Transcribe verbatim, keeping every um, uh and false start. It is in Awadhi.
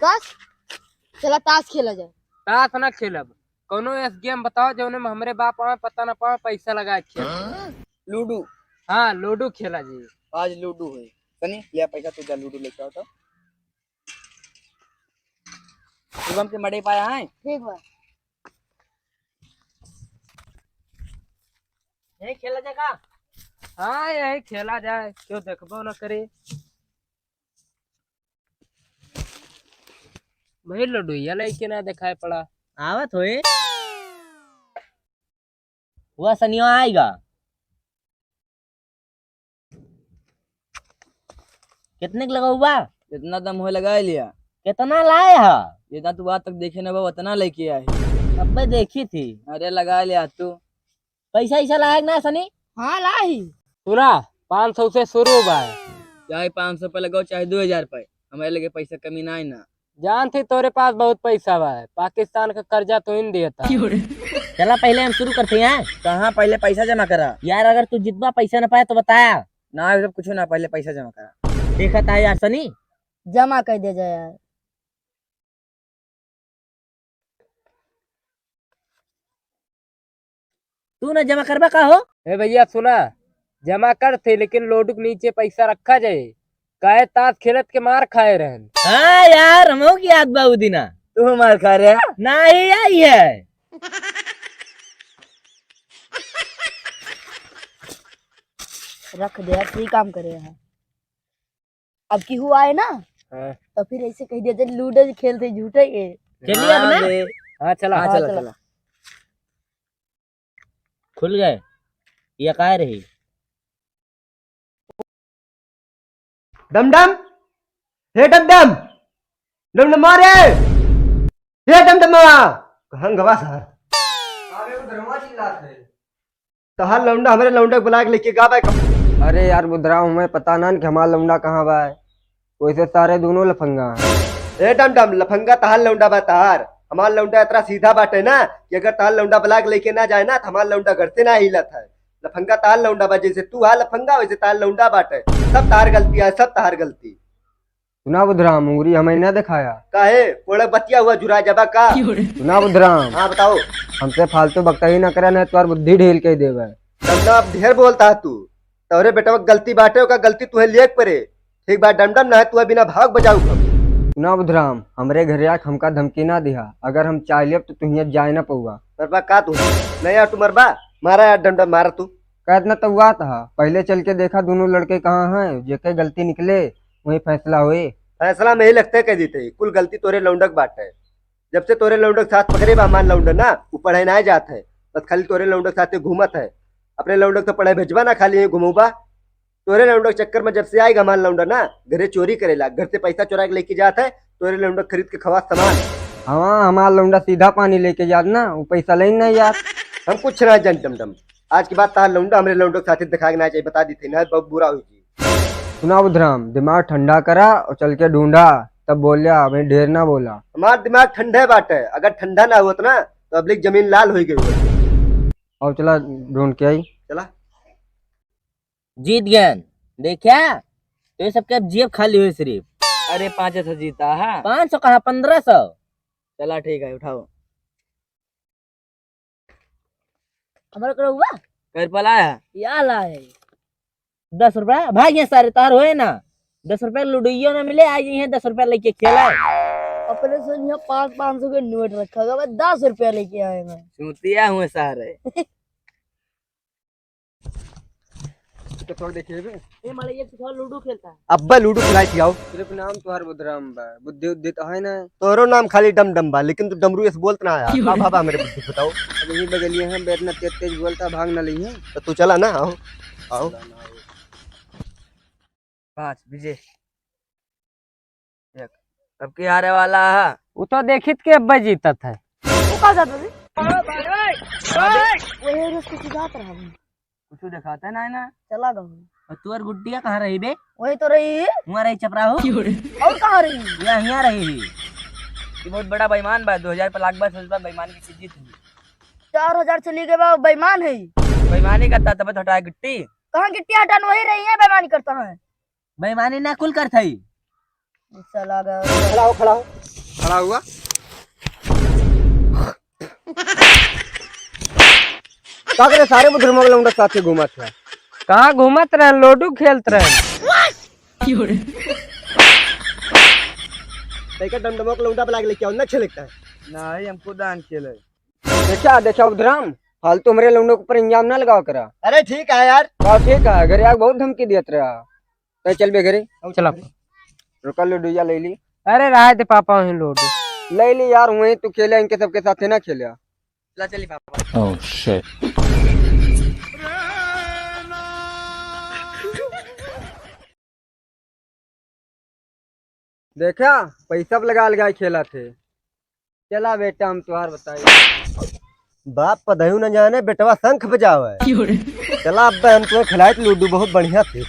ताश? चला ताश खेला जाए। ताश ना खेलब, कौनो ऐस गेम बताओ जौने में हमरे बाप आवे, पता ना पावे, पैसा लगा के खेल। लूडो। हाँ, लूडो खेला जी। आज लूडो है। सनी, ले पैसा, तू जा लूडो लेके आओ तो। शुभम के मड़े पाया है। ठीक बा। यही खेला जाए का? हाँ, यही खेला जाए, क्यों देखबो न करे। भाई लडुइया लइके ना देखाए पड़ा। आवत होए। हुआ सनिया आएगा। कितने के लगा हुआ? जितना दम होए लगा लिया। कितना लाए हा? जितना तू आज तक देखे ना बा, उतना लेके आए। अबे देखी थी। अरे लगा लिया तू। पैसा ऐसा लायक ना सनी? हाँ लाई। सुना, पाँच सौ से शुरू बा। चाहे पाँच सौ पे लगाओ, चाहे दो हजार पे, हमारे लगे पैसा कमी ना है ना। जानत ही तोरे पास बहुत पैसा बा, पाकिस्तान का कर्जा तो इन दिया था। चला पहले हम शुरू करते हैं। कहाँ पहले पैसा जमा करा? यार अगर तू जितबा पैसा ना पाए तो बताया। ना, ये सब कुछ ना, पहले पैसा जमा करा। देखा था यार सनी। जमा कर दे जाए यार। तू ना जमा करबा का हो? ए भैया सुना, जमा कर थे लेकिन लोडू के नीचे पैसा रखा जाए, काहे ताश खेलत के मार खाए रहन। हाँ यार, हमहू की याद बा उ दिना। तू मार खा रहे? नहीं आई है। रख दे यार, सही काम करे है। अब की हुआ है ना, हाँ। तो फिर ऐसे कह दिया, "चल लूडो खेलते झूठे के।" चलिए अब हाँ ना। बे। हाँ, चला। हाँ, हाँ, चला, चला। चला। खुल गए। ये काय रही? डमडम, हे डमडम, डमडमा रे, हे डमडमा, कहाँ गवा सार? अरे वो धर्मा चिल्लात है। तहार लौंडा हमरे लौंडा के बुला के लेके गा बा कब? अरे यार बुधराम, हमें पता ना कि हमार लौंडा कहाँ बा। वैसे सारे दोनों लफंगा हैं। ए डमडम, लफंगा तहार लौंडा बा तहार। हमार लौंडा इतना सीधा बाटे ना कि अगर तहार लौंडा बुला के लेके ना जाए ना, तो हमार लौंडा घर से ना हिलत है। लफंगा तहार लौंडा बा, जैसे तू हा लफंगा, वैसे तहार लौंडा बाटे। सब तहार गलती है, सब तहार गलती। सुना बुधराम, उंगरी हमें ना दिखाया। काहे? कोड़े बतिया हुआ झुरा जाबा का? सुना बुधराम। हाँ, बताओ। हमसे फालतू बकता ही ना करे, नहीं तोर बुद्धि ढील के देवे। तब ना अब ढेर बोलता है तू। तोरे बेटवा के गलती बाटे, ओका गलती तुहे लिए के परे। ठीक बा डमडम, ना है तू बिना भाग बजाऊ कब। सुना बुधराम, हमरे घरे आके हमका धमकी ना दिहा। अगर हम चाह लेब तो तुहिया जाए ना पउआ। मरबा का तू? नहीं यार तू मरबा? मारा यार डमडम, मारा तू। कहत ना तउआत हा, पहले चल के देखा दोनों लड़के कहाँ हैं, जेके गलती निकले वही फैसला होए। फैसला में ही लगते कह देते, कुल गलती तोरे लौंडक बाटे। जब से तोरे लौंडक साथ पकड़े बा हमार लौंडा ना, उ पढ़े ना जात है, बस खाली तोरे लौंडक साथे घूमत है। अपने लौंडक तो पढ़े भेजबा ना, खाली यहीं घुमौबा। तोरे लौंडक चक्कर में जब से आएगा हमार लौंडा ना, घरे चोरी करेला, घर से पैसा चोरा के लेके जात है, तोरे लौंडक खरीद के खवा सामान। हाँ, हमार लौंडा सीधा पानी लेके जात ना, उ पैसा लेन नहीं जात। हम कुछ ना जान डमडम, आज के बाद तार लौंडा हमरे लौंडक साथे दिखा के ना चाहिए, बता दी थे ना, बहुत बुरा हुई जी। सुना बुधराम, दिमाग ठंडा करा और चल के ढूंढा, तब बोलिया, अबे ढेर ना बोला। हमार दिमाग ठंडे बाटे, अगर ठंडा ना होत ना, तो अबलिक जमीन लाल होई गई होत। और चला ढूंढ के आई। चला। जीत गयन, देखा? तो ये सबके अब जेब खाली हुई सिर्फ। अरे, पाँच सौ जीता है। पाँच सौ कहाँ, पन्द्रह सौ। चला, ठीक है, उठाओ। हमारे को रहुआ? घर पर लाया? या लाए। दस रुपया? भाग यहाँ सारे, तार होए ना। दस रुपया लुडुइयो ना मिले, आज यहाँ दस रुपया लेके खेला। अपने से यहाँ पाँच, पाँच सौ के नोट रखा हुआ, बस दस रुपया लेके आए मैं। चूतिया हुए सारे। तो थोड़ा देखिए बे। ए, मड़ैया, तू थोड़ा लूडो खेलता है। अब्बा लूडो खिलाई थी, आओ। सिर्फ नाम तोहार बुधराम बा, बुद्धि उद्धि तो है ना। तोहरो नाम खाली डम डम बा, लेकिन तू डमरू ऐसे बोलत ना आया। का भाबा मेरे बुद्धि बताओ। अब यही बगलिए हैं, बैठना तेज तेज बोलता, भाग ना लइहे। तो तू चला ना, आओ, आओ। पाँच, विजय। देख, अब की हारे वाला है? वो तो देखित के अब्बे जीतत है। वो का जाता जी? वही रोज कुछ जात रहा हूँ। कुछ देखाता है ना, ना। चला गहूँ। और तू और गुड्डिया कहाँ रही बे? वही तो रही है। वहाँ रही चपराहो। और कहाँ रही? यहाँ, यहाँ रही है। ये बहुत बड़ा बेईमान बा, दो हजार पे लाख बा, सोच बा बेईमान की चीज थी। चार हजार चली गए बा, बेईमान है। बेईमानी करता तब तो हटाए गिट्टी। कहाँ गिट्टी हटान, वही रही है, बेईमानी करता है। बेईमानी ना कुल करत हई। गुस्सा लागा। खड़ा हो, खड़ा हो। खड़ा हुआ। का करे सारे बुधुरमा के लौंडा साथे घूमत है? कहाँ घूमत रहन, लूडो खेलत रहन। तैका डमडमक लौंडा पे लाग लेके आओ, ना खेले का है? नहीं, हमको दान खेले। देखा, देखा बुधुराम, फालतू हमरे लौंडों के ऊपर इल्जाम ना लगावा करा। अरे ठीक है यार। हाँ, ठीक है, घरे आके बहुत धमकी दियत रहा। तो चल बे घरे। चला। रुका, लूडो या ले ली। अरे रहा दे पापा, वहीं लूडो। ले ली यार, वहीं तू खेले, इनके सबके साथ है ना खेले। चला चली पापा। Oh shit। देखा, पैसा पे लगा लगा खेला थे। चला बेटा, हम तुहार बताई। बाप पदयू न जाने, बेटवा शंख बजावे। चला अब हम तुम्हें खिलाए लूडो, बहुत बढ़िया थे।